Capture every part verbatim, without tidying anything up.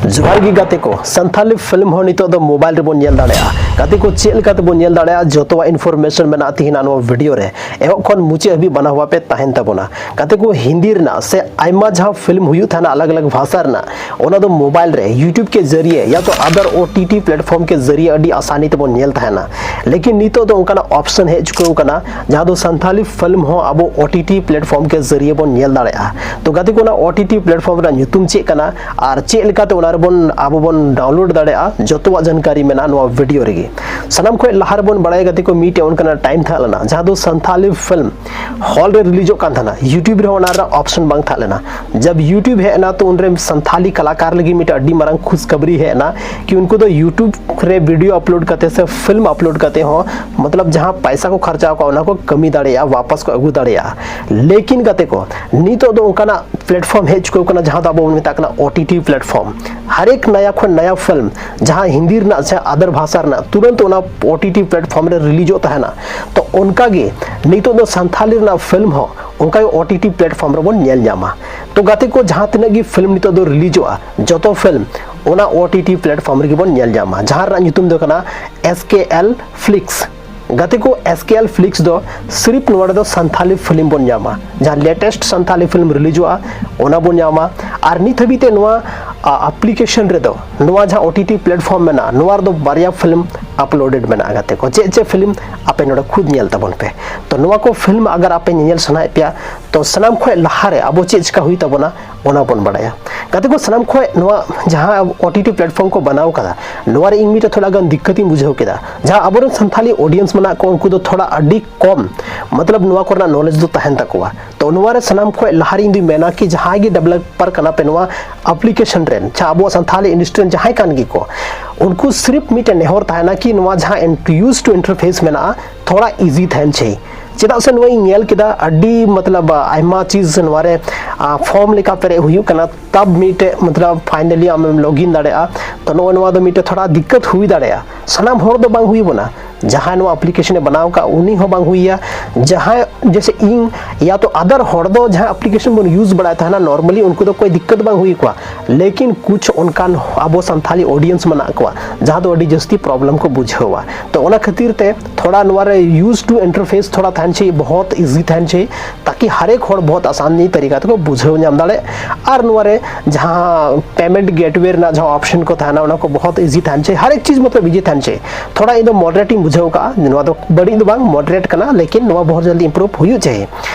ᱡᱚᱦᱟᱨ ᱜᱮ ᱜᱟᱛᱮ ᱠᱚ, ᱥᱟᱱᱛᱷᱟᱞᱤ ᱯᱷᱤᱞᱢ ᱦᱚᱸ ᱱᱤᱛᱚᱜ ᱫᱚ ᱢᱳᱵᱟᱭᱤᱞ ᱨᱮᱵᱚᱱ ᱧᱮᱞ ᱫᱟᱲᱮᱭᱟᱜᱼᱟ᱾ ᱜᱟᱛᱮ ᱠᱚ, ᱪᱮᱫ ᱞᱮᱠᱟ ᱛᱮᱵᱚᱱ ᱧᱮᱞ ᱫᱟᱲᱮᱭᱟᱜᱼᱟ, ᱡᱚᱛᱚᱣᱟᱜ ᱤᱱᱯᱷᱚᱨᱢᱮᱥᱚᱱ ᱢᱮᱱᱟᱜᱼᱟ ᱛᱤᱦᱤᱧᱟᱜ ᱱᱚᱣᱟ ᱵᱷᱤᱰᱤᱭᱳ ᱨᱮ᱾ ᱮᱦᱚᱵ ᱠᱷᱚᱱ ᱢᱩᱪᱟᱹᱫ ᱦᱟᱹᱵᱤᱡ ᱵᱟᱱᱟ ᱦᱚᱣᱟ ᱯᱮ ᱛᱟᱦᱮᱱ ᱛᱟᱵᱚᱱᱟ᱾ ᱜᱟᱛᱮ ᱠᱚ, ᱦᱤᱱᱫᱤ ᱨᱮᱱᱟᱜ ᱥᱮ ᱟᱭᱢᱟ ᱡᱟᱦᱟᱸ ᱯᱷᱤᱞᱢ ᱦᱩᱭᱩᱜ ᱛᱟᱦᱮᱱᱟ ᱟᱞᱟᱜᱽ ᱟᱞᱟᱜᱽ ᱵᱷᱟᱥᱟ ᱨᱮᱱᱟᱜ, ᱚᱱᱟ ᱫᱚ ᱢᱳᱵᱟᱭᱤᱞ ᱨᱮ YouTube ᱠᱮ ᱡᱟᱹᱨᱤᱭᱮ ᱭᱟ ᱛᱚ ᱟᱫᱟᱨ ᱳ ᱴᱤ ᱴᱤ ᱯᱞᱮᱴᱯᱷᱚᱨᱢ ᱠᱮ ᱡᱟᱹᱨᱤᱭᱮ ᱟᱹᱰᱤ ᱟᱥᱟᱱᱤ ᱛᱮᱵᱚᱱ ᱧᱮᱞ ᱛᱟᱦᱮᱱᱟ᱾ ᱞᱮᱠᱤᱱ ᱱᱤᱛᱚᱜ ᱫᱚ ᱚᱱᱠᱟᱱᱟᱜ ᱚᱯᱥᱚᱱ ᱦᱮᱡ ᱪᱩᱠᱟᱹᱣ ᱠᱟᱱᱟ, ᱡᱟᱦᱟᱸ ᱫᱚ ᱥᱟᱱᱛᱷᱟᱞᱤ ᱯᱷᱤᱞᱢ ᱦᱚᱸ ᱟᱵᱚ ᱳ ᱴᱤ ᱴᱤ ᱯᱞᱮᱴᱯᱷᱚᱨᱢ ᱠᱮ ᱡᱟᱹᱨᱤᱭᱮ ᱵᱚᱱ ᱧᱮᱞ ᱫᱟᱲᱮᱭᱟᱜᱼᱟ᱾ ᱛᱚ ᱜᱟᱛᱮ ᱠᱚ, ᱚᱱᱟ ᱳ ᱴᱤ ᱴᱤ ᱯᱞᱮᱴᱯᱷᱚᱨᱢ ᱨᱮᱱᱟᱜ ᱧᱩᱛᱩᱢ ᱪᱮᱫ ᱠᱟᱱᱟ ᱟᱨ ᱪᱮᱫ ᱞᱮᱠᱟᱛᱮ ᱚᱱᱟ ᱨᱮᱵᱚᱱ ᱟᱵᱚ ᱵᱚᱱ ᱰᱟᱣᱩᱱᱞᱳᱰ ᱫᱟᱲᱮᱭᱟᱜᱼᱟ, ᱡᱚᱛᱚᱣᱟᱜ ᱡᱟᱱᱠᱟᱨᱤ ᱢᱮᱱᱟᱜᱼᱟ ᱱᱚᱣᱟ ᱵᱷᱤᱰᱤᱭᱳ ᱨᱮᱜᱮ᱾ ᱥᱟᱱᱟᱢ ᱠᱷᱚᱱ ᱞᱟᱦᱟ ᱨᱮᱵᱚᱱ ᱵᱟᱲᱟᱭᱟ ᱜᱟᱛᱮ ᱠᱚ, ᱢᱤᱫᱴᱮᱡ ᱚᱱᱠᱟᱱᱟᱜ ᱴᱟᱭᱤᱢ ᱛᱟᱦᱮᱸ ᱞᱮᱱᱟ ᱡᱟᱦᱟᱸ ᱫᱚ ᱥᱟᱱᱛᱷᱟᱞᱤ ᱯᱷᱤᱞᱢ ᱦᱚᱞ ᱨᱮ ᱨᱤᱞᱤᱡᱚᱜ ᱠᱟᱱ ᱛᱟᱦᱮᱱᱟ, YouTube ᱨᱮᱦᱚᱸ ᱚᱱᱟ ᱨᱮᱱᱟᱜ ᱚᱯᱥᱚᱱ ᱵᱟᱝ ᱛᱟᱦᱮᱸ ᱞᱮᱱᱟ᱾ ᱡᱟᱵ YouTube ᱦᱮᱡ ᱮᱱᱟ ᱛᱚ ᱩᱱᱨᱮ ᱥᱟᱱᱛᱷᱟᱞᱤ ᱠᱟᱞᱟᱠᱟᱨ ᱞᱟᱹᱜᱤᱫ ᱢᱤᱫᱴᱮᱱ ᱟᱹᱰᱤ ᱢᱟᱨᱟᱝ ᱠᱷᱩᱥᱠᱷᱟᱵᱽᱨᱤ ᱦᱮᱡ ᱮᱱᱟ ᱠᱤ ᱩᱱᱠᱩ ᱫᱚ YouTube ᱨᱮ ᱵᱷᱤᱰᱤᱭᱳ ᱟᱯᱞᱳᱰ ᱠᱟᱛᱮ ᱥᱮ ᱯᱷᱤᱞᱢ ᱟᱯᱞᱳᱰ ᱠᱟᱛᱮ ᱦᱚᱸ, ᱢᱚᱛᱞᱚᱵ, ᱡᱟᱦᱟᱸ ᱯᱟᱭᱥᱟ ᱠᱚ ᱠᱷᱚᱨᱪᱟ ᱟᱠᱟᱫ ᱚᱱᱟ ᱠᱚ ᱠᱟᱹᱢᱤ ᱫᱟᱲᱮᱭᱟᱜᱼᱟ, ᱣᱟᱯᱟᱥ ᱠᱚ ᱟᱹᱜᱩ ᱫᱟᱲᱮᱭᱟᱜᱼᱟ᱾ ᱞᱮᱠᱤᱱ ᱜᱟᱛᱮ ᱠᱚ, ᱱᱤᱛᱚᱜ ᱫᱚ ᱚᱱᱠᱟᱱᱟᱜ ᱯᱞᱮᱴᱯᱷᱚᱨᱢ ᱦᱮᱡ ᱪᱩᱠᱟᱹᱣ ᱠᱟᱱᱟ ᱡᱟᱦᱟᱸ ᱫᱚ ᱟᱵᱚ ᱵᱚᱱ ᱢᱮᱛᱟᱜ ᱠᱟᱱᱟ ᱳ ᱴᱤ ᱴᱤ ᱯᱞᱮᱴᱯᱷᱚᱨᱢ᱾ ᱦᱟᱨᱮᱠ ᱱᱟᱭᱟ ᱠᱷᱚᱱ ᱱᱟᱭᱟ ᱯᱷᱤᱞᱢ ᱡᱟᱦᱟᱸ ᱦᱤᱱᱫᱤ ᱨᱮᱱᱟᱜ ᱥᱮ ᱟᱫᱟᱨ ᱵᱷᱟᱥᱟ ᱨᱮᱱᱟᱜ ᱛᱩᱨᱟᱹᱱᱛ ᱚᱱᱟ ᱳ ᱴᱤ ᱴᱤ ᱯᱞᱮᱴᱯᱷᱚᱨᱢ ᱨᱮ ᱨᱤᱞᱤᱡᱚᱜ ᱛᱟᱦᱮᱱᱟ᱾ ᱛᱚ ᱚᱱᱠᱟ ᱜᱮ ᱱᱤᱛᱚᱜ ᱫᱚ ᱥᱟᱱᱛᱷᱟᱞᱤ ᱨᱮᱱᱟᱜ ᱯᱷᱤᱞᱢ ᱦᱚᱸ ᱚᱱᱠᱟ ᱜᱮ ᱳ ᱴᱤ ᱴᱤ ᱯᱞᱮᱴᱯᱷᱚᱨᱢ ᱨᱮᱵᱚᱱ ᱧᱮᱞ ᱧᱟᱢᱟ᱾ ᱛᱚ ᱜᱟᱛᱮ ᱠᱚ, ᱡᱟᱦᱟᱸ ᱛᱤᱱᱟᱹᱜ ᱜᱮ ᱯᱷᱤᱞᱢ ᱱᱤᱛᱚᱜ ᱫᱚ ᱨᱤᱞᱤᱡᱚᱜᱼᱟ, ᱡᱚᱛᱚ ᱯᱷᱤᱞᱢ ᱚᱱᱟ ᱳ ᱴᱤ ᱴᱤ ᱯᱞᱮᱴᱯᱷᱚᱨᱢ ᱨᱮᱜᱮ ᱵᱚᱱ ᱧᱮᱞ ᱧᱟᱢᱟ, ᱡᱟᱦᱟᱸ ᱨᱮᱱᱟᱜ ᱧᱩᱛᱩᱢ ᱫᱚ ᱠᱟᱱᱟ ᱮᱥ ᱠᱮ ᱮᱞ ᱯᱷᱞᱤᱠᱥ᱾ ᱜᱟᱛᱮ ᱠᱚ, ᱮᱥ ᱠᱮ ᱮᱞ ᱯᱷᱞᱤᱠᱥ ᱫᱚ ᱥᱤᱨᱤᱯ ᱱᱚᱣᱟ ᱨᱮᱫᱚ ᱥᱟᱱᱛᱷᱟᱞᱤ ᱯᱷᱤᱞᱢ ᱵᱚᱱ ᱧᱟᱢᱟ, ᱡᱟᱦᱟᱸ ᱞᱮᱴᱮᱥᱴ ᱥᱟᱱᱛᱷᱟᱞᱤ ᱯᱷᱤᱞᱢ ᱨᱤᱞᱤᱡᱚᱜᱼᱟ ᱚᱱᱟ ᱵᱚᱱ ᱧᱟᱢᱟ᱾ ᱟᱨ ᱱᱤᱛ ᱦᱟᱹᱵᱤᱡ ᱛᱮ ᱱᱚᱣᱟ ᱟᱯᱞᱤᱠᱮᱥᱚᱱ ᱨᱮᱫᱚ, ᱱᱚᱣᱟ ᱡᱟᱦᱟᱸ ᱳ ᱴᱤ ᱴᱤ ᱯᱞᱮᱴᱯᱷᱚᱨᱢ ᱢᱮᱱᱟᱜᱼᱟ, ᱱᱚᱣᱟ ᱨᱮᱫᱚ ᱵᱟᱨᱭᱟ ᱯᱷᱤᱞᱢ ᱟᱯᱞᱳᱰᱮᱰ ᱢᱮᱱᱟᱜᱼᱟ᱾ ᱜᱟᱛᱮ ᱠᱚ, ᱪᱮᱫ ᱪᱮᱫ ᱯᱷᱤᱞᱢ, ᱟᱯᱮ ᱱᱚᱰᱮ ᱠᱷᱩᱫ ᱧᱮᱞ ᱛᱟᱵᱚᱱ ᱯᱮ᱾ ᱛᱚ ᱱᱚᱣᱟ ᱠᱚ ᱯᱷᱤᱞᱢ ᱟᱜᱟᱨ ᱟᱯᱮ ᱧᱮᱧᱮᱞ ᱥᱟᱱᱟᱭᱮᱫ ᱯᱮᱭᱟ, ᱛᱚ ᱥᱟᱱᱟᱢ ᱠᱷᱚᱱ ᱞᱟᱦᱟᱨᱮ ᱟᱵᱚ ᱪᱮᱫ ᱪᱤᱠᱟ ᱦᱩᱭᱩᱜ ᱛᱟᱵᱚᱱᱟ, ᱚᱱᱟ ᱵᱚᱱ ᱵᱟᱲᱟᱭᱟ᱾ ᱜᱟᱛᱮ ᱠᱚ, ᱥᱟᱱᱟᱢ ᱠᱷᱚᱱ ᱱᱚᱣᱟ ᱡᱟᱦᱟᱸ ᱳ ᱴᱤ ᱴᱤ ᱯᱞᱮᱴᱯᱷᱚᱨᱢ ᱠᱚ ᱵᱮᱱᱟᱣ ᱠᱟᱫᱟ, ᱱᱚᱣᱟ ᱨᱮ ᱤᱧ ᱢᱤᱫᱴᱮᱱ ᱛᱷᱚᱲᱟ ᱜᱟᱱ ᱫᱤᱠᱠᱟᱛ ᱤᱧ ᱵᱩᱡᱷᱟᱹᱣ ᱠᱮᱫᱟ᱾ ᱡᱟᱦᱟᱸ ᱟᱵᱚᱨᱮᱱ ᱥᱟᱱᱛᱷᱟᱞᱤ ᱚᱰᱤᱭᱮᱱᱥ ᱢᱮᱱᱟᱜ ᱠᱚ, ᱩᱱᱠᱩ ᱫᱚ ᱛᱷᱚᱲᱟ ᱟᱹᱰᱤ ᱠᱚᱢ, ᱢᱚᱛᱞᱚᱵ, ᱱᱚᱣᱟ ᱠᱚᱨᱮᱱᱟᱜ ᱱᱚᱞᱮᱡᱽ ᱫᱚ ᱛᱟᱦᱮᱱ ᱛᱟᱠᱚᱣᱟ᱾ ᱛᱚ ᱱᱚᱣᱟ ᱨᱮ ᱥᱟᱱᱟᱢ ᱠᱷᱚᱱ ᱞᱟᱦᱟ ᱨᱮ ᱤᱧ ᱫᱩᱧ ᱢᱮᱱᱟ ᱠᱤ ᱡᱟᱦᱟᱸᱭ ᱜᱮ ᱰᱮᱵᱷᱞᱚᱯᱟᱨ ᱠᱟᱱᱟ ᱯᱮ ᱱᱚᱣᱟ ᱟᱯᱞᱤᱠᱮᱥᱚᱱ ᱨᱮᱱ, ᱡᱟᱦᱟᱸ ᱟᱵᱚᱣᱟᱜ ᱥᱟᱱᱛᱷᱟᱞᱤ ᱤᱱᱰᱟᱥᱴᱨᱤ ᱨᱮᱱ ᱡᱟᱦᱟᱸᱭ ᱠᱟᱱ ᱜᱮᱠᱚ, ᱩᱱᱠᱩ ᱥᱤᱨᱤᱯ ᱢᱤᱫᱴᱮᱱ ᱱᱮᱦᱚᱨ ᱛᱟᱦᱮᱱᱟ ᱠᱤ ᱱᱚᱣᱟ ᱡᱟᱦᱟᱸ ᱤᱱ-, ᱤᱭᱩᱡᱽ ᱴᱩ ᱤᱱᱴᱟᱨᱯᱷᱮᱥ ᱢᱮᱱᱟᱜᱼᱟ, ᱛᱷᱚᱲᱟ ᱤᱡᱤ ᱛᱟᱦᱮᱱ ᱪᱟᱹᱦᱤ᱾ ᱪᱮᱫᱟᱜ ᱥᱮ ᱱᱚᱣᱟ ᱤᱧ ᱧᱮᱞ ᱠᱮᱫᱟ, ᱟᱹᱰᱤ, ᱢᱚᱛᱞᱚᱵ, ᱟᱭᱢᱟ ᱪᱤᱡᱽ ᱱᱚᱣᱟ ᱨᱮ, ᱟ, ᱯᱷᱚᱨᱢ ᱞᱮᱠᱟ ᱯᱮᱨᱮᱡ ᱦᱩᱭᱩᱜ ᱠᱟᱱᱟ, ᱛᱟᱵ ᱢᱤᱫᱴᱮᱡ, ᱢᱚᱛᱞᱚᱵ, ᱯᱷᱟᱭᱱᱟᱞᱤ ᱟᱢᱮᱢ ᱞᱚᱜᱤᱱ ᱫᱟᱲᱮᱭᱟᱜᱼᱟ᱾ ᱛᱚ ᱱᱚᱜᱼᱚ ᱱᱚᱣᱟ ᱫᱚ ᱢᱤᱫᱴᱮᱡ ᱛᱷᱚᱲᱟ ᱫᱤᱠᱠᱟᱛ ᱦᱩᱭ ᱫᱟᱲᱮᱭᱟᱜᱼᱟ, ᱥᱟᱱᱟᱢ ᱦᱚᱲ ᱫᱚ ᱵᱟᱝ ᱦᱩᱭ ᱵᱚᱱᱟ᱾ ᱡᱟᱦᱟᱸᱭ ᱱᱚᱣᱟ ᱮᱯᱞᱤᱠᱮᱥᱚᱱ ᱮ ᱵᱮᱱᱟᱣ ᱠᱟᱜ, ᱩᱱᱤ ᱦᱚᱸ ᱵᱟᱝ ᱦᱩᱭ ᱟᱭᱟ᱾ ᱡᱟᱦᱟᱸᱭ ᱡᱮᱥᱮ ᱤᱧ ᱭᱟ ᱛᱚ ᱟᱫᱟᱨ ᱦᱚᱲ ᱫᱚ ᱡᱟᱦᱟᱸ ᱮᱯᱞᱤᱠᱮᱥᱚᱱ ᱵᱚᱱ ᱤᱭᱩᱡᱽ ᱵᱟᱲᱟᱭ ᱛᱟᱦᱮᱱᱟ ᱱᱚᱨᱢᱟᱞᱤ, ᱩᱱᱠᱩ ᱫᱚ ᱠᱳᱭ ᱫᱤᱠᱠᱟᱛ ᱵᱟᱝ ᱦᱩᱭ ᱠᱚᱣᱟ, ᱞᱮᱠᱤᱱ ᱠᱩᱪᱷ ᱚᱱᱠᱟᱱ ᱟᱵᱚ ᱥᱟᱱᱛᱷᱟᱞᱤ ᱚᱰᱤᱭᱮᱱᱥ ᱢᱮᱱᱟᱜ ᱠᱚᱣᱟ ᱡᱟᱦᱟᱸ ᱫᱚ ᱟᱹᱰᱤ ᱡᱟᱹᱥᱛᱤ ᱯᱨᱚᱵᱞᱮᱢ ᱠᱚ ᱵᱩᱡᱷᱟᱹᱣᱟ᱾ ᱛᱚ ᱚᱱᱟ ᱠᱷᱟᱹᱛᱤᱨ ᱛᱮ ᱛᱷᱚᱲᱟ ᱱᱚᱣᱟ ᱨᱮ use to interface ᱛᱷᱚᱲᱟ ᱛᱟᱦᱮᱱ ᱪᱟᱹᱦᱤ, ᱵᱚᱦᱚᱛ ᱤᱡᱤ ᱛᱟᱦᱮᱱ ᱪᱟᱹᱦᱤ, ᱛᱟᱠᱤ ᱦᱟᱨᱮᱠ ᱦᱚᱲ ᱵᱚᱦᱚᱛ ᱟᱥᱟᱱᱤ ᱛᱟᱨᱤᱠᱟ ᱛᱮᱠᱚ ᱵᱩᱡᱷᱟᱹᱣ ᱧᱟᱢ ᱫᱟᱲᱮᱭᱟᱜ᱾ ᱟᱨ ᱱᱚᱣᱟ ᱨᱮ ᱡᱟᱦᱟᱸ ᱯᱮᱢᱮᱱᱴ ᱜᱮᱴᱣᱮ ᱨᱮᱱᱟᱜ ᱡᱟᱦᱟᱸ ᱚᱯᱥᱚᱱ ᱠᱚ ᱛᱟᱦᱮᱱᱟ, ᱚᱱᱟ ᱠᱚ ᱵᱚᱦᱚᱛ ᱤᱡᱤ ᱛᱟᱦᱮᱱ ᱪᱟᱹᱦᱤ, ᱦᱟᱨᱮᱠ ᱪᱤᱡᱽ ᱢᱚᱛᱞᱚᱵ ᱤᱡᱤ ᱛᱟᱦᱮᱱ ᱪᱟᱹᱦᱤ᱾ ᱛᱷᱚᱲᱟ ᱤᱧ ᱫᱚ ᱢᱚᱰᱟᱨᱮᱴ ᱤᱧ ᱵᱩᱡᱷᱟᱹᱣ ᱠᱟᱜᱼᱟ, ᱱᱚᱣᱟ ᱫᱚ ᱵᱟᱹᱲᱤᱡ ᱫᱚ ᱵᱟᱝ, ᱢᱚᱰᱟᱨᱮᱴ ᱠᱟᱱᱟ, ᱞᱮᱠᱤᱱ ᱱᱚᱣᱟ ᱵᱚᱦᱚᱛ ᱡᱚᱞᱫᱤ ᱤᱢᱯᱨᱩᱵᱷ ᱦᱩᱭᱩᱜ ᱪᱟᱹᱦᱤ᱾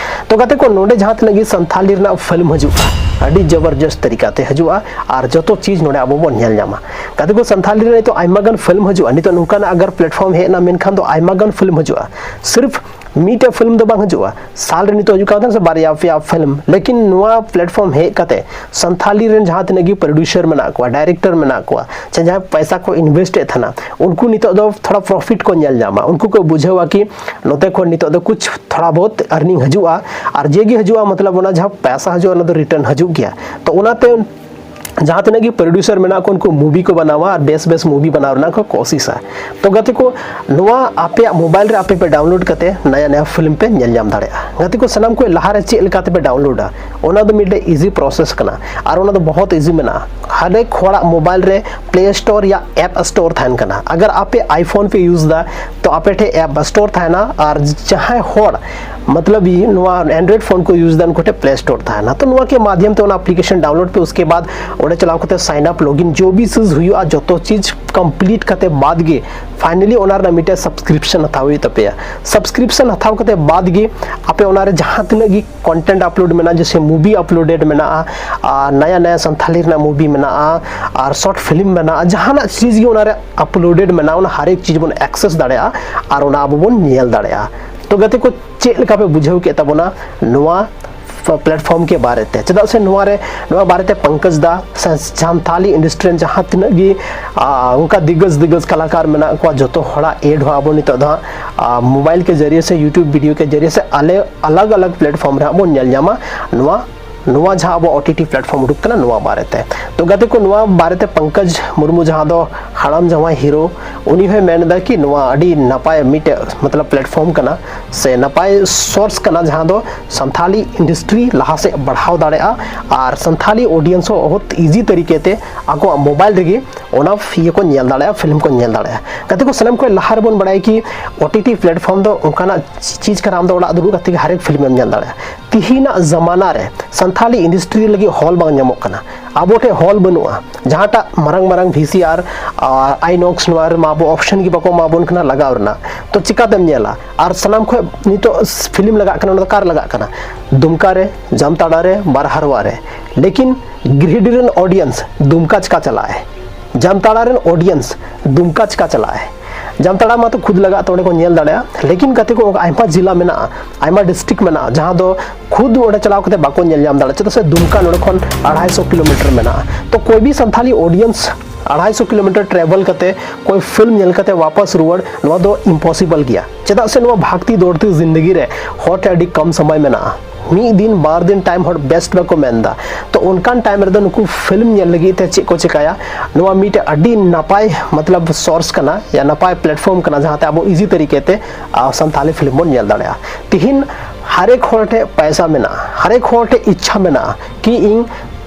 ᱛᱚ ᱜᱟᱛᱮ ᱠᱚ, ᱱᱚᱰᱮ ᱡᱟᱦᱟᱸ ᱛᱤᱱᱟᱹᱜ ᱜᱮ ᱥᱟᱱᱛᱷᱟᱞᱤ ᱨᱮᱱᱟᱜ ᱯᱷᱤᱞᱢ ᱦᱤᱡᱩᱜᱼᱟ, ᱟᱹᱰᱤ ᱡᱚᱵᱚᱨᱡᱚᱥᱛ ᱛᱟᱨᱤᱠᱟ ᱛᱮ ᱦᱤᱡᱩᱜᱼᱟ ᱟᱨ ᱡᱚᱛᱚ ᱪᱤᱡᱽ ᱱᱚᱰᱮ ᱟᱵᱚ ᱵᱚᱱ ᱧᱮᱞ ᱧᱟᱢᱟ᱾ ᱜᱟᱛᱮ ᱠᱚ, ᱥᱟᱱᱛᱷᱟᱞᱤ ᱨᱮ ᱱᱤᱛᱚᱜ ᱟᱭᱢᱟ ᱜᱟᱱ ᱯᱷᱤᱞᱢ ᱦᱤᱡᱩᱜᱼᱟ᱾ ᱱᱤᱛᱚᱜ ᱱᱚᱝᱠᱟᱱᱟᱜ ᱟᱜᱟᱨ ᱯᱞᱮᱴᱯᱷᱚᱨᱢ ᱦᱮᱡ ᱮᱱᱟ, ᱢᱮᱱᱠᱷᱟᱱ ᱫᱚ ᱟᱭᱢᱟ ᱜᱟᱱ ᱯᱷᱤᱞᱢ ᱦᱤᱡᱩᱜᱼᱟ᱾ ᱥᱤᱨᱯᱷ ᱢᱤᱫᱴᱮᱡ ᱯᱷᱤᱞᱢ ᱫᱚ ᱵᱟᱝ ᱦᱤᱡᱩᱜᱼᱟ, ᱥᱟᱞ ᱨᱮ ᱱᱤᱛᱚᱜ ᱦᱤᱡᱩᱜ ᱠᱟᱱ ᱛᱟᱦᱮᱱᱟ ᱥᱮ ᱵᱟᱨᱭᱟ ᱯᱮᱭᱟ ᱯᱷᱤᱞᱢ, ᱞᱮᱠᱤᱱ ᱱᱚᱣᱟ ᱯᱞᱮᱴᱯᱷᱚᱨᱢ ᱦᱮᱡ ᱠᱟᱛᱮ ᱥᱟᱱᱛᱷᱟᱞᱤ ᱨᱮᱱ ᱡᱟᱦᱟᱸ ᱛᱤᱱᱟᱹᱜ ᱜᱮ ᱯᱨᱚᱰᱭᱩᱥᱟᱨ ᱢᱮᱱᱟᱜ ᱠᱚᱣᱟ, ᱰᱟᱭᱨᱮᱠᱴᱚᱨ ᱢᱮᱱᱟᱜ ᱠᱚᱣᱟ, ᱥᱮ ᱡᱟᱦᱟᱸᱭ ᱯᱚᱭᱥᱟ ᱠᱚ ᱤᱱᱵᱷᱮᱥᱴ ᱮᱫ ᱛᱟᱦᱮᱱᱟ, ᱩᱱᱠᱩ ᱱᱤᱛᱚᱜ ᱫᱚ ᱛᱷᱚᱲᱟ ᱯᱨᱚᱯᱷᱤᱴ ᱠᱚ ᱧᱮᱞ ᱧᱟᱢᱟ᱾ ᱩᱱᱠᱩ ᱠᱚ ᱵᱩᱡᱷᱟᱹᱣᱟ ᱠᱤ ᱱᱚᱛᱮ ᱠᱷᱚᱱ ᱱᱤᱛᱚᱜ ᱫᱚ ᱠᱩᱪᱷ ᱛᱷᱚᱲᱟ ᱵᱚᱦᱩᱛ ᱟᱨᱱᱤᱝ ᱦᱤᱡᱩᱜᱼᱟ, ᱟᱨ ᱡᱮ ᱜᱮ ᱦᱤᱡᱩᱜᱼᱟ, ᱢᱚᱛᱞᱚᱵ ᱚᱱᱟ ᱡᱟᱦᱟᱸ ᱯᱚᱭᱥᱟ ᱦᱤᱡᱩᱜᱼᱟ, ᱚᱱᱟ ᱫᱚ ᱨᱤᱴᱟᱨᱱ ᱦᱤᱡᱩᱜ ᱜᱮᱭᱟ᱾ ᱛᱚ ᱚᱱᱟᱛᱮ ᱡᱟᱦᱟᱸ ᱛᱤᱱᱟᱹᱜ ᱜᱮ ᱯᱨᱚᱰᱭᱩᱥᱟᱨ ᱢᱮᱱᱟᱜ ᱠᱚ, ᱩᱱᱠᱩ ᱢᱩᱵᱷᱤ ᱠᱚ ᱵᱮᱱᱟᱣᱟ ᱟᱨ ᱵᱮᱥ ᱵᱮᱥ ᱢᱩᱵᱷᱤ ᱵᱮᱱᱟᱣ ᱨᱮᱱᱟᱜ ᱠᱚ ᱠᱳᱥᱤᱥᱟ᱾ ᱛᱚ ᱜᱟᱛᱮ ᱠᱚ, ᱱᱚᱣᱟ ᱟᱯᱮᱭᱟᱜ ᱢᱳᱵᱟᱭᱤᱞ ᱨᱮ ᱟᱯᱮ ᱯᱮ ᱰᱟᱣᱩᱱᱞᱳᱰ ᱠᱟᱛᱮ ᱱᱟᱭᱟ ᱱᱟᱭᱟ ᱯᱷᱤᱞᱢ ᱯᱮ ᱧᱮᱞ ᱧᱟᱢ ᱫᱟᱲᱮᱭᱟᱜᱼᱟ᱾ ᱜᱟᱛᱮ ᱠᱚ, ᱥᱟᱱᱟᱢ ᱠᱚ ᱞᱟᱦᱟ ᱨᱮ ᱪᱮᱫ ᱞᱮᱠᱟ ᱛᱮᱯᱮ ᱰᱟᱣᱩᱱᱞᱳᱰᱟ, ᱚᱱᱟ ᱫᱚ ᱢᱤᱫᱴᱮᱡ ᱤᱡᱤ ᱯᱨᱚᱥᱮᱥ ᱠᱟᱱᱟ ᱟᱨ ᱚᱱᱟ ᱫᱚ ᱵᱚᱦᱚᱛ ᱤᱡᱤ ᱢᱮᱱᱟᱜᱼᱟ᱾ ᱦᱟᱨᱮᱠ ᱦᱚᱲᱟᱜ ᱢᱳᱵᱟᱭᱤᱞ ᱨᱮ ᱯᱞᱮ ᱥᱴᱳᱨ ᱭᱟ ᱮᱯ ᱥᱴᱳᱨ ᱛᱟᱦᱮᱱ ᱠᱟᱱᱟ᱾ ᱟᱜᱟᱨ ᱟᱯᱮ ᱟᱭᱯᱷᱳᱱ ᱯᱮ ᱤᱭᱩᱡᱽ ᱮᱫᱟ, ᱛᱚ ᱟᱯᱮ ᱴᱷᱮᱱ ᱮᱯ ᱥᱴᱳᱨ ᱛᱟᱦᱮᱱᱟ, ᱟᱨ ᱡᱟᱦᱟᱸᱭ ᱦᱚᱲ ᱢᱚᱛᱞᱚᱵ ᱱᱚᱣᱟ ᱮᱱᱰᱨᱚᱭᱮᱰ ᱯᱷᱳᱱ ᱠᱚ ᱤᱭᱩᱡᱽ ᱮᱫᱟ, ᱩᱱᱠᱩ ᱴᱷᱮᱱ ᱯᱞᱮ ᱥᱴᱳᱨ ᱛᱟᱦᱮᱱᱟ᱾ ᱛᱚ ᱱᱚᱣᱟ ᱠᱮ ᱢᱟᱫᱷᱭᱚᱢ ᱛᱮ ᱚᱱᱟ ᱮᱯᱞᱤᱠᱮᱥᱚᱱ ᱰᱟᱣᱩᱱᱞᱳᱰ ᱯᱮ, ᱩᱥᱠᱮ ᱵᱟᱫ ᱚᱸᱰᱮ ᱪᱟᱞᱟᱣ ᱠᱟᱛᱮ ᱥᱟᱭᱤᱱ ᱟᱯ, ᱞᱚᱜᱤᱱ, ᱡᱚ ᱵᱤ ᱪᱤᱡᱽ ᱦᱩᱭᱩᱜᱼᱟ, ᱡᱚᱛᱚ ᱪᱤᱡᱽ ᱠᱚᱢᱯᱞᱤᱴ ᱠᱟᱛᱮ ᱵᱟᱫ ᱜᱮ ᱯᱷᱟᱭᱱᱟᱞᱤ ᱚᱱᱟ ᱨᱮᱱᱟᱜ ᱢᱤᱫᱴᱮᱡ ᱥᱟᱵᱥᱠᱨᱤᱯᱥᱚᱱ ᱦᱟᱛᱟᱣ ᱦᱩᱭᱩᱜ ᱛᱟᱯᱮᱭᱟ᱾ ᱥᱟᱵᱥᱠᱨᱤᱯᱥᱚᱱ ᱦᱟᱛᱟᱣ ᱠᱟᱛᱮ ᱵᱟᱫ ᱜᱮ ᱟᱯᱮ ᱚᱱᱟ ᱨᱮ ᱡᱟᱦᱟᱸ ᱛᱤᱱᱟᱹᱜ ᱜᱮ ᱠᱚᱱᱴᱮᱱᱴ ᱟᱯᱞᱳᱰ ᱢᱮᱱᱟᱜᱼᱟ, ᱡᱮᱥᱮ ᱢᱩᱵᱷᱤ ᱟᱯᱞᱳᱰᱮᱰ ᱢᱮᱱᱟᱜᱼᱟ, ᱟᱨ ᱱᱟᱭᱟ ᱱᱟᱭᱟ ᱥᱟᱱᱛᱷᱟᱞᱤ ᱨᱮᱱᱟᱜ ᱢᱩᱵᱷᱤ ᱢᱮᱱᱟᱜᱼᱟ, ᱟᱨ ᱥᱚᱨᱴ ᱯᱷᱤᱞᱢ ᱢᱮᱱᱟᱜᱼᱟ, ᱡᱟᱦᱟᱱᱟᱜ ᱪᱤᱡᱽ ᱜᱮ ᱚᱱᱟ ᱨᱮ ᱟᱯᱞᱳᱰᱮᱰ ᱢᱮᱱᱟᱜᱼᱟ, ᱚᱱᱟ ᱦᱟᱨᱮᱠ ᱪᱤᱡᱽ ᱵᱚᱱ ᱮᱠᱥᱮᱥ ᱫᱟᱲᱮᱭᱟᱜᱼᱟ ᱟᱨ ᱚᱱᱟ ᱟᱵᱚ ᱵᱚᱱ ᱧᱮᱞ ᱫᱟᱲᱮᱭᱟᱜᱼᱟ᱾ ᱛᱚ ᱜᱟᱛᱮ ᱠᱚ, ᱪᱮᱫ ᱞᱮᱠᱟ ᱯᱮ ᱵᱩᱡᱷᱟᱹᱣ ᱠᱮᱫ ᱛᱟᱵᱚᱱᱟ ᱱᱚᱣᱟ ᱯᱞᱮᱴᱯᱷᱚᱨᱢ ᱠᱮ ᱵᱟᱨᱮ ᱛᱮ? ᱪᱮᱫᱟᱜ ᱥᱮ ᱱᱚᱣᱟ ᱨᱮ, ᱱᱚᱣᱟ ᱵᱟᱨᱮ ᱛᱮ ᱯᱚᱝᱠᱚᱡᱽ ᱫᱟ ᱥᱮ ᱥᱟᱱᱛᱷᱟᱞᱤ ᱤᱱᱰᱟᱥᱴᱨᱤ ᱨᱮᱱ ᱡᱟᱦᱟᱸ ᱛᱤᱱᱟᱹᱜ ᱜᱮ, ᱟ, ᱚᱱᱠᱟ ᱫᱤᱜᱽᱜᱚᱡᱽ ᱫᱤᱜᱽᱜᱚᱡᱽ ᱠᱟᱞᱟᱠᱟᱨ ᱢᱮᱱᱟᱜ ᱠᱚᱣᱟ, ᱡᱚᱛᱚ ᱦᱚᱲᱟᱜ ᱮᱰ ᱦᱚᱸ ᱟᱵᱚ ᱱᱤᱛᱚᱜ ᱫᱚ ᱦᱟᱸᱜ, ᱟ, ᱢᱳᱵᱟᱭᱤᱞ ᱠᱮ ᱡᱟᱹᱨᱤᱭᱮ ᱥᱮ ᱭᱩᱴᱩᱵᱽ ᱵᱷᱤᱰᱤᱭᱳ ᱠᱮ ᱡᱟᱹᱨᱤᱭᱮ ᱥᱮ ᱟᱞᱮ ᱟᱞᱟᱜᱽ ᱟᱞᱟᱜᱽ ᱯᱞᱮᱴᱯᱷᱚᱨᱢ ᱨᱮ ᱦᱟᱸᱜ ᱵᱚᱱ ᱧᱮᱞ ᱧᱟᱢᱟ ᱱᱚᱣᱟ, ᱱᱚᱣᱟ ᱡᱟᱦᱟᱸ ᱟᱵᱚ ᱳ ᱴᱤ ᱴᱤ ᱯᱞᱮᱴᱯᱷᱚᱨᱢ ᱩᱰᱩᱠ ᱠᱟᱱᱟ, ᱱᱚᱣᱟ ᱵᱟᱨᱮ ᱛᱮ᱾ ᱛᱚ ᱜᱟᱛᱮ ᱠᱚ, ᱱᱚᱣᱟ ᱵᱟᱨᱮ ᱛᱮ ᱯᱚᱝᱠᱚᱡᱽ ᱢᱩᱨᱢᱩ, ᱡᱟᱦᱟᱸ ᱫᱚ ᱦᱟᱲᱟᱢ ᱡᱟᱶᱟᱭ ᱦᱤᱨᱳ, ᱩᱱᱤ ᱦᱚᱸᱭ ᱢᱮᱱ ᱮᱫᱟ ᱠᱤ ᱱᱚᱣᱟ ᱟᱹᱰᱤ ᱱᱟᱯᱟᱭ ᱢᱤᱫᱴᱮᱡ ᱢᱚᱛᱞᱚᱵ platform ᱠᱟᱱᱟ ᱥᱮ ᱱᱟᱯᱟᱭ source ᱠᱟᱱᱟ, ᱡᱟᱦᱟᱸ ᱫᱚ ᱥᱟᱱᱛᱷᱟᱞᱤ industry ᱞᱟᱦᱟ ᱥᱮᱫ ᱵᱟᱲᱦᱟᱣ ᱫᱟᱲᱮᱭᱟᱜᱼᱟ ᱟᱨ ᱥᱟᱱᱛᱷᱟᱞᱤ audience ᱦᱚᱸ ᱵᱚᱦᱩᱛ easy ᱛᱟᱹᱨᱤᱠᱟ ᱛᱮ ᱟᱠᱚᱣᱟᱜ mobile ᱨᱮᱜᱮ ᱚᱱᱟ ᱤᱭᱟᱹ ᱠᱚ ᱧᱮᱞ ᱫᱟᱲᱮᱭᱟᱜᱼᱟ, film ᱠᱚ ᱧᱮᱞ ᱫᱟᱲᱮᱭᱟᱜᱼᱟ᱾ ᱜᱟᱛᱮ ᱠᱚ, ᱥᱟᱱᱟᱢ ᱠᱷᱚᱱ ᱞᱟᱦᱟ ᱨᱮᱵᱚᱱ ᱵᱟᱲᱟᱭᱟ ᱠᱤ OTT platform ᱫᱚ ᱚᱱᱠᱟᱱᱟᱜ ᱪᱤᱡᱽ ᱠᱟᱱᱟ, ᱟᱢ ᱫᱚ ᱚᱲᱟᱜ ᱫᱩᱲᱩᱵ ᱠᱟᱛᱮ ᱜᱮ ᱦᱟᱨᱮᱠ film ᱮᱢ ᱧᱮᱞ ᱫᱟᱲᱮᱭᱟᱜᱼᱟ᱾ ᱛᱤᱦᱤᱧᱟᱜ ᱡᱟᱢᱟᱱᱟ ᱨᱮ ᱥᱟᱱᱛᱷᱟᱞᱤ industry ᱞᱟᱹᱜᱤᱫ hall ᱵᱟᱝ ᱧᱟᱢᱚᱜ ᱠᱟᱱᱟ᱾ ᱟᱵᱚ ᱴᱷᱮᱱ hall ᱵᱟᱹᱱᱩᱜᱼᱟ, ᱡᱟᱦᱟᱸᱴᱟᱜ ᱢᱟᱨᱟᱝ ᱢᱟᱨᱟᱝ VCR ᱟᱨ INOX ᱱᱚᱣᱟ ᱨᱮᱢᱟ ᱟᱵᱚ option ᱜᱮ ᱵᱟᱠᱚ ᱮᱢᱟ ᱵᱚᱱ ᱠᱟᱱᱟ ᱞᱟᱜᱟᱣ ᱨᱮᱱᱟᱜ᱾ ᱛᱚ ᱪᱤᱠᱟᱛᱮᱢ ᱧᱮᱞᱟ? ᱟᱨ ᱥᱟᱱᱟᱢ ᱠᱷᱚᱱ ᱱᱤᱛᱚᱜ film ᱞᱟᱜᱟᱜ ᱠᱟᱱᱟ, ᱚᱱᱟ ᱫᱚ ᱚᱠᱟᱨᱮ ᱞᱟᱜᱟᱜ ᱠᱟᱱᱟ? ᱫᱩᱢᱠᱟ ᱨᱮ, ᱡᱟᱢᱛᱟᱲᱟ ᱨᱮ, ᱵᱟᱨᱦᱟᱨᱣᱟ ᱨᱮ᱾ ᱞᱮᱠᱤᱱ ᱜᱤᱨᱤᱰᱤ ᱨᱮᱱ audience ᱫᱩᱢᱠᱟ ᱪᱤᱠᱟ ᱪᱟᱞᱟᱜᱼᱟᱭ? ᱡᱟᱢᱛᱟᱲᱟ ᱨᱮᱱ audience ᱫᱩᱢᱠᱟ ᱪᱤᱠᱟ ᱪᱟᱞᱟᱜᱼᱟᱭ? ᱡᱟᱢᱛᱟᱲᱟ ᱢᱟᱛᱚ ᱠᱷᱩᱫ ᱞᱟᱜᱟᱜ ᱛᱮ ᱚᱸᱰᱮ ᱠᱚ ᱧᱮᱞ ᱫᱟᱲᱮᱭᱟᱜᱼᱟ, ᱞᱮᱠᱤᱱ ᱜᱟᱛᱮ ᱠᱚ ᱚᱱᱠᱟ ᱟᱭᱢᱟ ᱡᱤᱞᱟ ᱢᱮᱱᱟᱜᱼᱟ, ᱟᱭᱢᱟ district ᱢᱮᱱᱟᱜᱼᱟ, ᱡᱟᱦᱟᱸ ᱫᱚ ᱠᱷᱩᱫ ᱚᱸᱰᱮ ᱪᱟᱞᱟᱣ ᱠᱟᱛᱮ ᱵᱟᱠᱚ ᱧᱮᱞ ᱧᱟᱢ ᱫᱟᱲᱮᱭᱟᱜᱼᱟ, ᱪᱮᱫᱟᱜ ᱥᱮ ᱫᱩᱢᱠᱟ ᱱᱚᱰᱮ ᱠᱷᱚᱱ ᱟᱲᱟᱭᱥᱚ ᱠᱤᱞᱳᱢᱤᱴᱟᱨ ᱢᱮᱱᱟᱜᱼᱟ᱾ ᱛᱚ ᱠᱚᱭ ᱵᱷᱤ ᱥᱟᱱᱛᱷᱟᱞᱤ audience ᱟᱲᱟᱭᱥᱚ ᱠᱤᱞᱳᱢᱤᱴᱟᱨ travel ᱠᱟᱛᱮ ᱠᱚᱭ film ᱧᱮᱞ ᱠᱟᱛᱮ ᱣᱟᱯᱟᱥ ᱨᱩᱣᱟᱹᱲ, ᱱᱚᱣᱟ ᱫᱚ impossible ᱜᱮᱭᱟ᱾ ᱪᱮᱫᱟᱜ ᱥᱮ ᱱᱚᱣᱟ ᱵᱷᱟᱜᱽᱛᱤ ᱫᱚᱲᱛᱤ ᱡᱤᱱᱫᱮᱜᱤ ᱨᱮ ᱦᱚᱲ ᱴᱷᱮᱱ ᱟᱹᱰᱤ ᱠᱚᱢ ᱥᱚᱢᱚᱭ ᱢᱮᱱᱟᱜᱼᱟ, ᱢᱤᱫ ᱫᱤᱱ ᱵᱟᱨ ᱫᱤᱱ time ᱦᱚᱲ best ᱵᱟᱠᱚ ᱢᱮᱱᱫᱟ᱾ ᱛᱚ ᱚᱱᱠᱟᱱ time ᱨᱮᱫᱚ ᱱᱩᱠᱩ film ᱧᱮᱞ ᱞᱟᱹᱜᱤᱫ ᱛᱮ ᱪᱮᱫ ᱠᱚ ᱪᱮᱠᱟᱭᱟ? ᱱᱚᱣᱟ ᱢᱤᱫᱴᱮᱡ ᱟᱹᱰᱤ ᱱᱟᱯᱟᱭ ᱢᱚᱛᱞᱚᱵ source ᱠᱟᱱᱟ ᱭᱟ ᱱᱟᱯᱟᱭ platform ᱠᱟᱱᱟ, ᱡᱟᱦᱟᱸᱛᱮ ᱟᱵᱚ easy ᱛᱟᱹᱨᱤᱠᱟ ᱛᱮ ᱟᱨ ᱥᱟᱱᱛᱷᱟᱞᱤ film ᱵᱚᱱ ᱧᱮᱞ ᱫᱟᱲᱮᱭᱟᱜᱼᱟ᱾ ᱛᱤᱦᱤᱧ ᱦᱟᱨᱮᱠ ᱦᱚᱲ ᱴᱷᱮᱱ ᱯᱚᱭᱥᱟ ᱢᱮᱱᱟᱜᱼᱟ, ᱦᱟᱨᱮᱠ ᱦᱚᱲ ᱴᱷᱮᱱ ᱤᱪᱪᱷᱟ ᱢᱮᱱᱟᱜᱼᱟ ᱠᱤ ᱤᱧ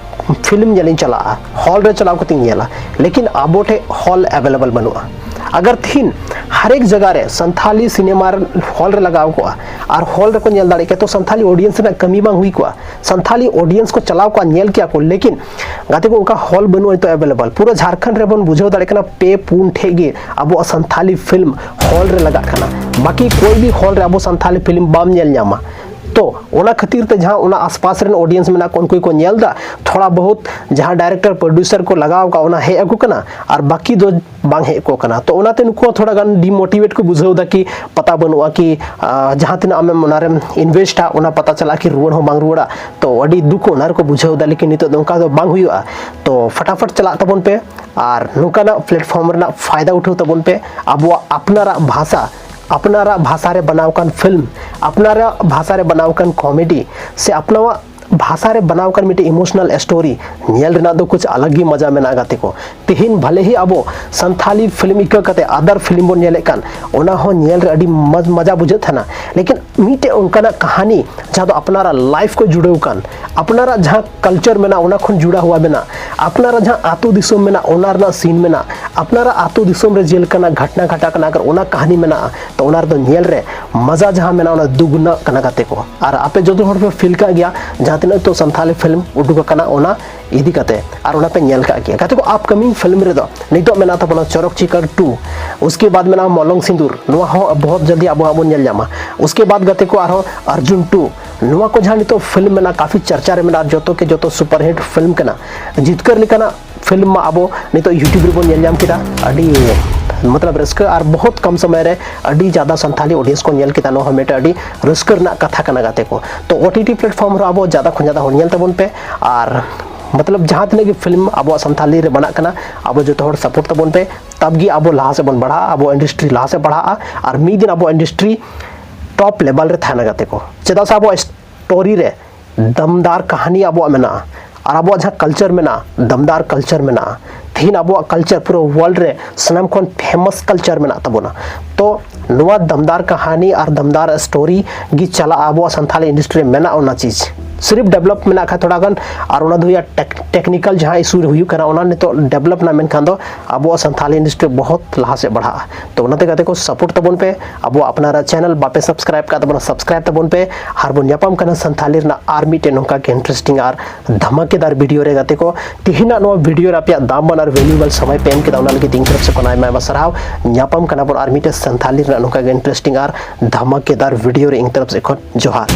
film ᱧᱮᱞᱤᱧ ᱪᱟᱞᱟᱜᱼᱟ, hall ᱨᱮ ᱪᱟᱞᱟᱣ ᱠᱟᱛᱮᱧ ᱧᱮᱞᱟ, ᱞᱮᱠᱤᱱ ᱟᱵᱚ ᱴᱷᱮᱱ hall available ᱵᱟᱹᱱᱩᱜᱼᱟ᱾ ᱟᱜᱟᱨ ᱛᱤᱦᱤᱧ ᱦᱟᱨᱮᱠ ᱡᱟᱭᱜᱟ ᱨᱮ ᱥᱟᱱᱛᱷᱟᱞᱤ cinema hall ᱨᱮ ᱞᱟᱜᱟᱣ ᱠᱚᱜᱼᱟ ᱟᱨ hall ᱨᱮᱠᱚ ᱧᱮᱞ ᱫᱟᱲᱮ ᱠᱮᱭᱟ, ᱛᱚ ᱥᱟᱱᱛᱷᱟᱞᱤ audience ᱨᱮᱱᱟᱜ ᱠᱟᱹᱢᱤ ᱵᱟᱝ ᱦᱩᱭ ᱠᱚᱜᱼᱟ᱾ ᱥᱟᱱᱛᱷᱟᱞᱤ audience ᱠᱚ ᱪᱟᱞᱟᱣ ᱠᱚᱜᱼᱟ, ᱧᱮᱞ ᱠᱮᱭᱟ ᱠᱚ, ᱞᱮᱠᱤᱱ ᱜᱟᱛᱮ ᱠᱚ, ᱚᱱᱠᱟ hall ᱵᱟᱹᱱᱩᱜᱼᱟ ᱱᱤᱛᱚᱜ available᱾ ᱯᱩᱨᱟᱹ ᱡᱷᱟᱲᱠᱷᱚᱸᱰ ᱨᱮᱵᱚᱱ ᱵᱩᱡᱷᱟᱹᱣ ᱫᱟᱲᱮᱭᱟᱜ ᱠᱟᱱᱟ, ᱯᱮ ᱯᱩᱱ ᱴᱷᱮᱡ ᱜᱮ ᱟᱵᱚᱣᱟᱜ ᱥᱟᱱᱛᱷᱟᱞᱤ film hall ᱨᱮ ᱞᱟᱜᱟᱜ ᱠᱟᱱᱟ, ᱵᱟᱹᱠᱤ ᱠᱚᱭ ᱵᱷᱤ hall ᱨᱮ ᱟᱵᱚ ᱥᱟᱱᱛᱷᱟᱞᱤ film ᱵᱟᱢ ᱧᱮᱞ ᱧᱟᱢᱟ᱾ ᱛᱚ ᱚᱱᱟ ᱠᱷᱟᱹᱛᱤᱨ ᱛᱮ ᱡᱟᱦᱟᱸ ᱚᱱᱟ ᱟᱥᱯᱟᱥ ᱨᱮᱱ audience ᱢᱮᱱᱟᱜ ᱠᱚ, ᱩᱱᱠᱩ ᱜᱮᱠᱚ ᱧᱮᱞ ᱮᱫᱟ, ᱛᱷᱚᱲᱟ ᱵᱚᱦᱩᱛ ᱡᱟᱦᱟᱸ director producer ᱠᱚ ᱞᱟᱜᱟᱣ ᱟᱠᱟᱫ, ᱚᱱᱟ ᱦᱮᱡ ᱟᱠᱚ ᱠᱟᱱᱟ, ᱟᱨ ᱵᱟᱹᱠᱤ ᱫᱚ ᱵᱟᱝ ᱦᱮᱡ ᱠᱚ ᱠᱟᱱᱟ᱾ ᱛᱚ ᱚᱱᱟᱛᱮ ᱱᱩᱠᱩ ᱦᱚᱸ ᱛᱷᱚᱲᱟ ᱜᱟᱱ demotivate ᱠᱚ ᱵᱩᱡᱷᱟᱹᱣ ᱮᱫᱟ ᱠᱤ ᱯᱟᱛᱟ ᱵᱟᱹᱱᱩᱜᱼᱟ, ᱠᱤ ᱟᱸ, ᱡᱟᱦᱟᱸ ᱛᱤᱱᱟᱹᱜ ᱟᱢᱮᱢ ᱚᱱᱟᱨᱮᱢ invest ᱟ, ᱚᱱᱟ ᱯᱟᱛᱟ ᱪᱟᱞᱟᱜᱼᱟ ᱠᱤ ᱨᱩᱣᱟᱹᱲ ᱦᱚᱸ ᱵᱟᱝ ᱨᱩᱣᱟᱹᱲᱟ᱾ ᱛᱚ ᱟᱹᱰᱤ ᱫᱩᱠ ᱚᱱᱟ ᱨᱮᱠᱚ ᱵᱩᱡᱷᱟᱹᱣ ᱮᱫᱟ, ᱞᱮᱠᱤᱱ ᱱᱤᱛᱚᱜ ᱫᱚ ᱚᱱᱠᱟ ᱫᱚ ᱵᱟᱝ ᱦᱩᱭᱩᱜᱼᱟ᱾ ᱛᱚ ᱯᱷᱟᱴᱟᱯᱷᱟᱴ ᱪᱟᱞᱟᱜ ᱛᱟᱵᱚᱱ ᱯᱮ ᱟᱨ ᱱᱚᱝᱠᱟᱱᱟᱜ platform ᱨᱮᱱᱟᱜ ᱯᱷᱟᱭᱫᱟ ᱩᱴᱷᱟᱹᱣ ᱛᱟᱵᱚᱱ ᱯᱮ᱾ ᱟᱵᱚᱣᱟᱜ ᱟᱯᱱᱟᱨᱟᱜ ᱵᱷᱟᱥᱟ, ᱟᱯᱱᱟᱨᱟᱜ ᱵᱷᱟᱥᱟ ᱨᱮ ᱵᱮᱱᱟᱣ ᱟᱠᱟᱱ film, ᱟᱯᱱᱟᱨᱟᱜ ᱵᱷᱟᱥᱟ ᱨᱮ ᱵᱮᱱᱟᱣ ᱟᱠᱟᱱ comedy ᱥᱮ ᱟᱯᱱᱟᱨᱟᱜ ᱵᱷᱟᱥᱟ ᱨᱮ ᱵᱮᱱᱟᱣ ᱟᱠᱟᱱ ᱢᱤᱫᱴᱮᱱ emotional story ᱧᱮᱞ ᱨᱮᱱᱟᱜ ᱫᱚ ᱠᱩᱪ ᱟᱞᱟᱜᱽ ᱜᱮ ᱢᱟᱡᱟ ᱢᱮᱱᱟᱜᱼᱟ ᱜᱟᱛᱮ ᱠᱚ᱾ ᱛᱮᱦᱮᱧ ᱵᱷᱟᱞᱮ ᱦᱤ ᱟᱵᱚ ᱥᱟᱱᱛᱷᱟᱞᱤ film ᱤᱠᱟᱹ ᱠᱟᱛᱮ other film ᱵᱚᱱ ᱧᱮᱞᱮᱫ ᱠᱟᱱ, ᱚᱱᱟ ᱦᱚᱸ ᱧᱮᱞ ᱨᱮ ᱟᱹᱰᱤ ᱢᱚᱡᱽ ᱢᱟᱡᱟ ᱵᱩᱡᱷᱟᱹᱜ ᱛᱟᱦᱮᱱᱟ᱾ ᱞᱮᱠᱤᱱ ᱢᱤᱫᱴᱮᱡ ᱚᱱᱠᱟᱱᱟᱜ ᱠᱟᱹᱦᱱᱤ ᱡᱟᱦᱟᱸ ᱫᱚ ᱟᱯᱱᱟᱨᱟᱜ life ᱠᱚ ᱡᱩᱲᱟᱹᱣ ᱠᱟᱱ, ᱟᱯᱱᱟᱨᱟᱜ ᱡᱟᱦᱟᱸ culture ᱢᱮᱱᱟᱜᱼᱟ ᱚᱱᱟ ᱠᱷᱚᱱ ᱡᱩᱲᱟᱹ ᱦᱩᱣᱟ ᱢᱮᱱᱟᱜᱼᱟ, ᱟᱯᱱᱟᱨᱟᱜ ᱡᱟᱦᱟᱸ ᱟᱹᱛᱩ ᱫᱤᱥᱚᱢ ᱢᱮᱱᱟᱜᱼᱟ ᱚᱱᱟ ᱨᱮᱱᱟᱜ scene ᱢᱮᱱᱟᱜᱼᱟ, ᱟᱯᱱᱟᱨᱟᱜ ᱟᱹᱛᱩ ᱫᱤᱥᱚᱢ ᱨᱮ ᱡᱮᱞᱮᱠᱟᱱᱟᱜ ᱜᱷᱟᱴᱱᱟ ᱜᱷᱟᱴᱟᱜ ᱠᱟᱱᱟ ᱟᱜᱟᱨ ᱚᱱᱟ ᱠᱟᱹᱦᱱᱤ ᱢᱮᱱᱟᱜᱼᱟ, ᱛᱚ ᱚᱱᱟ ᱨᱮᱫᱚ ᱧᱮᱞ ᱨᱮ ᱢᱟᱡᱟ ᱡᱟᱦᱟᱸ ᱢᱮᱱᱟᱜᱼᱟ ᱚᱱᱟ ᱫᱩᱜᱩᱱᱟᱜ ᱠᱟᱱᱟ ᱜᱟᱛᱮ ᱠᱚ᱾ ᱟᱨ ᱟᱯᱮ ᱡᱚᱛᱚ ᱦᱚᱲ ᱯᱮ feel ᱠᱟᱜ ᱜᱮᱭᱟ ᱡᱟᱦᱟᱸ ᱛᱤᱱᱟᱹᱜ ᱛᱚ ᱥᱟᱱᱛᱷᱟᱞᱤ film ᱩᱰᱩᱠ ᱟᱠᱟᱱᱟ ᱚᱱᱟ ᱤᱫᱤ ᱠᱟᱛᱮ, ᱟᱨ ᱚᱱᱟ ᱯᱮ ᱧᱮᱞ ᱠᱟᱜ ᱜᱮᱭᱟ ᱜᱟᱛᱮ ᱠᱚ᱾ Upcoming film ᱨᱮᱫᱚ ᱱᱤᱛᱚᱜ ᱢᱮᱱᱟᱜ ᱛᱟᱵᱚᱱᱟ ᱪᱚᱨᱚᱠ ᱪᱤᱠᱟᱹᱲ two, ᱩᱥᱠᱮ ᱵᱟᱫ ᱢᱮᱱᱟᱜᱼᱟ ᱢᱚᱞᱚᱝ ᱥᱤᱸᱫᱩᱨ, ᱱᱚᱣᱟ ᱦᱚᱸ ᱵᱚᱦᱩᱛ ᱡᱚᱞᱫᱤ ᱟᱵᱚ ᱦᱟᱸᱜ ᱵᱚᱱ ᱧᱮᱞ ᱧᱟᱢᱟ᱾ ᱩᱥᱠᱮ ᱵᱟᱫ ᱜᱟᱛᱮ ᱠᱚ ᱟᱨᱦᱚᱸ ᱟᱨᱡᱩᱱ two, ᱱᱚᱣᱟ ᱠᱚ ᱡᱟᱦᱟᱸ ᱱᱤᱛᱚᱜ film ᱢᱮᱱᱟᱜᱼᱟ ᱠᱟᱯᱷᱤ ᱪᱟᱨᱪᱟ ᱨᱮ ᱢᱮᱱᱟᱜᱼᱟ, ᱡᱚᱛᱚ ᱠᱮ ᱡᱚᱛᱚ superhit film ᱠᱟᱱᱟ, ᱡᱤᱛᱠᱟᱹᱨ ᱞᱮᱠᱟᱱᱟᱜ film ᱢᱟ ᱟᱵᱚ ᱱᱤᱛᱚᱜ YouTube ᱨᱮᱵᱚᱱ ᱧᱮᱞ ᱧᱟᱢ ᱠᱮᱫᱟ᱾ ᱟᱹᱰᱤ ᱢᱚᱛᱞᱚᱵ ᱨᱟᱹᱥᱠᱟᱹ ᱟᱨ ᱵᱚᱦᱩᱛ ᱠᱚᱢ ᱥᱚᱢᱚᱭ ᱨᱮ ᱟᱹᱰᱤ ᱡᱟᱫᱟ ᱥᱟᱱᱛᱷᱟᱞᱤ audience ᱠᱚ ᱧᱮᱞ ᱠᱮᱫᱟ, ᱱᱚᱣᱟ ᱦᱚᱸ ᱢᱤᱫᱴᱮᱱ ᱟᱹᱰᱤ ᱨᱟᱹᱥᱠᱟᱹ ᱨᱮᱱᱟᱜ ᱠᱟᱛᱷᱟ ᱠᱟᱱᱟ ᱜᱟᱛᱮ ᱠᱚ᱾ ᱛᱚ OTT platform ᱨᱮ ᱟᱵᱚ ᱡᱟᱫᱟ ᱠᱷᱚᱱ ᱡᱟᱫᱟ ᱦᱚᱲ ᱧᱮᱞ ᱛᱟᱵᱚᱱ ᱯᱮ, ᱟᱨ ᱢᱚᱛᱞᱚᱵ ᱡᱟᱦᱟᱸ ᱛᱤᱱᱟᱹᱜ ᱜᱮ film ᱟᱵᱚᱣᱟᱜ ᱥᱟᱱᱛᱷᱟᱞᱤ ᱨᱮ ᱵᱮᱱᱟᱜ ᱠᱟᱱᱟ ᱟᱵᱚ ᱡᱚᱛᱚ ᱦᱚᱲ support ᱛᱟᱵᱚᱱ ᱯᱮ, ᱛᱟᱵ ᱜᱮ ᱟᱵᱚ ᱞᱟᱦᱟ ᱥᱮᱫ ᱵᱚᱱ ᱵᱟᱲᱦᱟᱜᱼᱟ, ᱟᱵᱚ industry ᱞᱟᱦᱟ ᱥᱮᱫ ᱵᱟᱲᱦᱟᱜᱼᱟ, ᱟᱨ ᱢᱤᱫ ᱫᱤᱱ ᱟᱵᱚ industry top level ᱨᱮ ᱛᱟᱦᱮᱱᱟ ᱜᱟᱛᱮ ᱠᱚ᱾ ᱪᱮᱫᱟᱜ ᱥᱮ ᱟᱵᱚᱣᱟᱜ story ᱨᱮ ᱫᱟᱢᱫᱟᱨ ᱠᱟᱹᱦᱱᱤ ᱟᱵᱚᱣᱟᱜ ᱢᱮᱱᱟᱜᱼᱟ, ᱟᱨ ᱟᱵᱚᱣᱟᱜ ᱡᱟᱦᱟᱸ culture ᱢᱮᱱᱟᱜᱼᱟ, ᱫᱟᱢᱫᱟᱨ culture ᱢᱮᱱᱟᱜᱼᱟ᱾ ᱛᱮᱦᱮᱧ ᱟᱵᱚᱣᱟᱜ culture ᱯᱩᱨᱟᱹ world ᱨᱮ ᱥᱟᱱᱟᱢ ᱠᱷᱚᱱ famous culture ᱢᱮᱱᱟᱜ ᱛᱟᱵᱚᱱᱟ᱾ ᱛᱚ ᱱᱚᱣᱟ ᱫᱟᱢᱫᱟᱨ ᱠᱟᱹᱦᱱᱤ ᱟᱨ ᱫᱟᱢᱫᱟᱨ story ᱜᱮ ᱪᱟᱞᱟᱜᱼᱟ ᱟᱵᱚᱣᱟᱜ ᱥᱟᱱᱛᱷᱟᱞᱤ industry ᱨᱮ ᱢᱮᱱᱟᱜᱼᱟ ᱚᱱᱟ ᱪᱤᱡᱽ᱾ ᱥᱤᱨᱤᱯ develop ᱢᱮᱱᱟᱜ ᱠᱷᱟᱱ ᱛᱷᱚᱲᱟ ᱜᱟᱱ, ᱟᱨ ᱚᱱᱟ ᱫᱚ ᱦᱩᱭᱩᱜᱼᱟ tech-, technical ᱡᱟᱦᱟᱸ issue ᱨᱮ ᱦᱩᱭᱩᱜ ᱠᱟᱱᱟ, ᱚᱱᱟ ᱱᱤᱛᱚᱜ develop ᱱᱟ ᱢᱮᱱᱠᱷᱟᱱ ᱫᱚ ᱟᱵᱚᱣᱟᱜ ᱥᱟᱱᱛᱷᱟᱞᱤ industry ᱵᱚᱦᱩᱛ ᱞᱟᱦᱟ ᱥᱮᱫ ᱵᱟᱲᱦᱟᱜᱼᱟ᱾ ᱛᱚ ᱚᱱᱟᱛᱮ ᱜᱟᱛᱮ ᱠᱚ support ᱛᱟᱵᱚᱱ ᱯᱮ, ᱟᱵᱚᱣᱟᱜ ᱟᱯᱱᱟᱨᱟᱜ channel ᱵᱟᱯᱮ subscribe ᱠᱟᱜ ᱛᱟᱵᱚᱱᱟ, subscribe ᱛᱟᱵᱚᱱ ᱯᱮ᱾ ᱟᱨ ᱵᱚᱱ ᱧᱟᱯᱟᱢ ᱠᱟᱱᱟ ᱥᱟᱱᱛᱷᱟᱞᱤ ᱨᱮᱱᱟᱜ ᱟᱨ ᱢᱤᱫᱴᱮᱱ ᱱᱚᱝᱠᱟ ᱜᱮ interesting ᱟᱨ ᱫᱷᱟᱢᱟᱠᱮᱫᱟᱨ video ᱨᱮ ᱜᱟᱛᱮ ᱠᱚ᱾ ᱛᱮᱦᱮᱧᱟᱜ ᱱᱚᱣᱟ video ᱨᱮ ᱟᱯᱮᱭᱟᱜ ᱫᱟᱢᱟᱱ ᱟᱨ valuable ᱥᱚᱢᱚᱭ ᱯᱮ ᱮᱢ ᱠᱮᱫᱟ, ᱚᱱᱟ ᱞᱟᱹᱜᱤᱫ ᱤᱧ ᱛᱚᱨᱚᱯ ᱥᱮ ᱠᱷᱚᱱ ᱟᱭᱢᱟ ᱟᱭᱢᱟ ᱥᱟᱨᱦᱟᱣ᱾ ᱧᱟᱯᱟᱢ ᱠᱟᱱᱟ ᱵᱚᱱ ᱟᱨ ᱢᱤᱫᱴᱮᱱ ᱥᱟᱱᱛᱷᱟᱞᱤ ᱨᱮᱱᱟᱜ ᱱᱚᱝᱠᱟ ᱜᱮ interesting ᱟᱨ ᱫᱷᱟᱢᱟᱠᱮᱫᱟᱨ video ᱨᱮ᱾ ᱤᱧ ᱛᱚᱨᱚᱯ ᱥᱮ ᱠᱷᱚᱱ ᱡᱚᱦᱟᱨ᱾